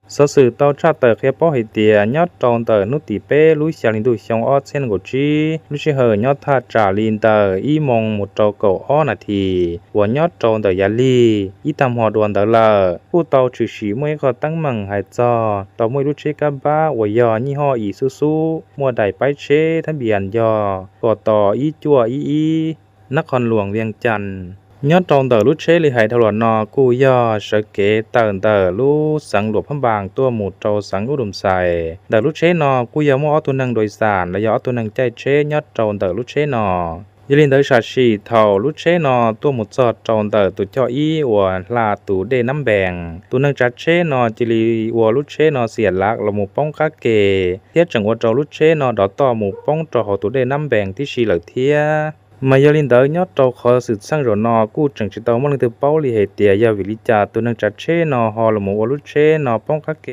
Xov xwm tau tshaj tawm qhia paub hais tias nyob rau ntawm hnub tim peb lub xya hli ntuj xyoo ob txhiab nees nkaum tsib, lub sij hawm nyob thaj tsam li ntawm ib moos mus rau kaum ob nas this uas nyob rau ntawm yav lig ib tag hmo dua ntawd lawm, kuj tau tshwm sim muaj ib qho teeb meem hais txog tau muaj ib lub tsheb kab npab uas yog nyij hoj i xub xub muaj daim paib tsheb thab npias yog ko to ib cuaj ib ib, nab qhon luam viaj cas. Nyob rau ntawm lub tsheb li hais dhau los no kuj yog sawv kev tawm ntawm lub xeev luam phab npas tuaj mus rau xeev ub dum xais. Ntawm lub tsheb no kuj yog muaj ob tug neeg dua xam los yog ob tug neeg caij tsheb nyob rau ntawm lub tsheb no. Yog li ntawd sam sim thaum lub tsheb no tuaj mus txog rau ntawm tus coj ib uas hla tus dej nab npees, tus neeg tsav tsheb no cia li ua lub tsheb no xiam lav los mus poob qab ke thiab tseem ua rau lub tsheb no dov toj mus poob rau hauv tus dej nab npees tib si lawm thiab. Mas yog li ntawd nyob rau qhov xwm txheej zaum no kuj tseem tsis tau muaj leej twg paub li hais tias yog vim li cas tus neeg tsav tsheb no ho los mus ua lub tsheb no poob qab ke.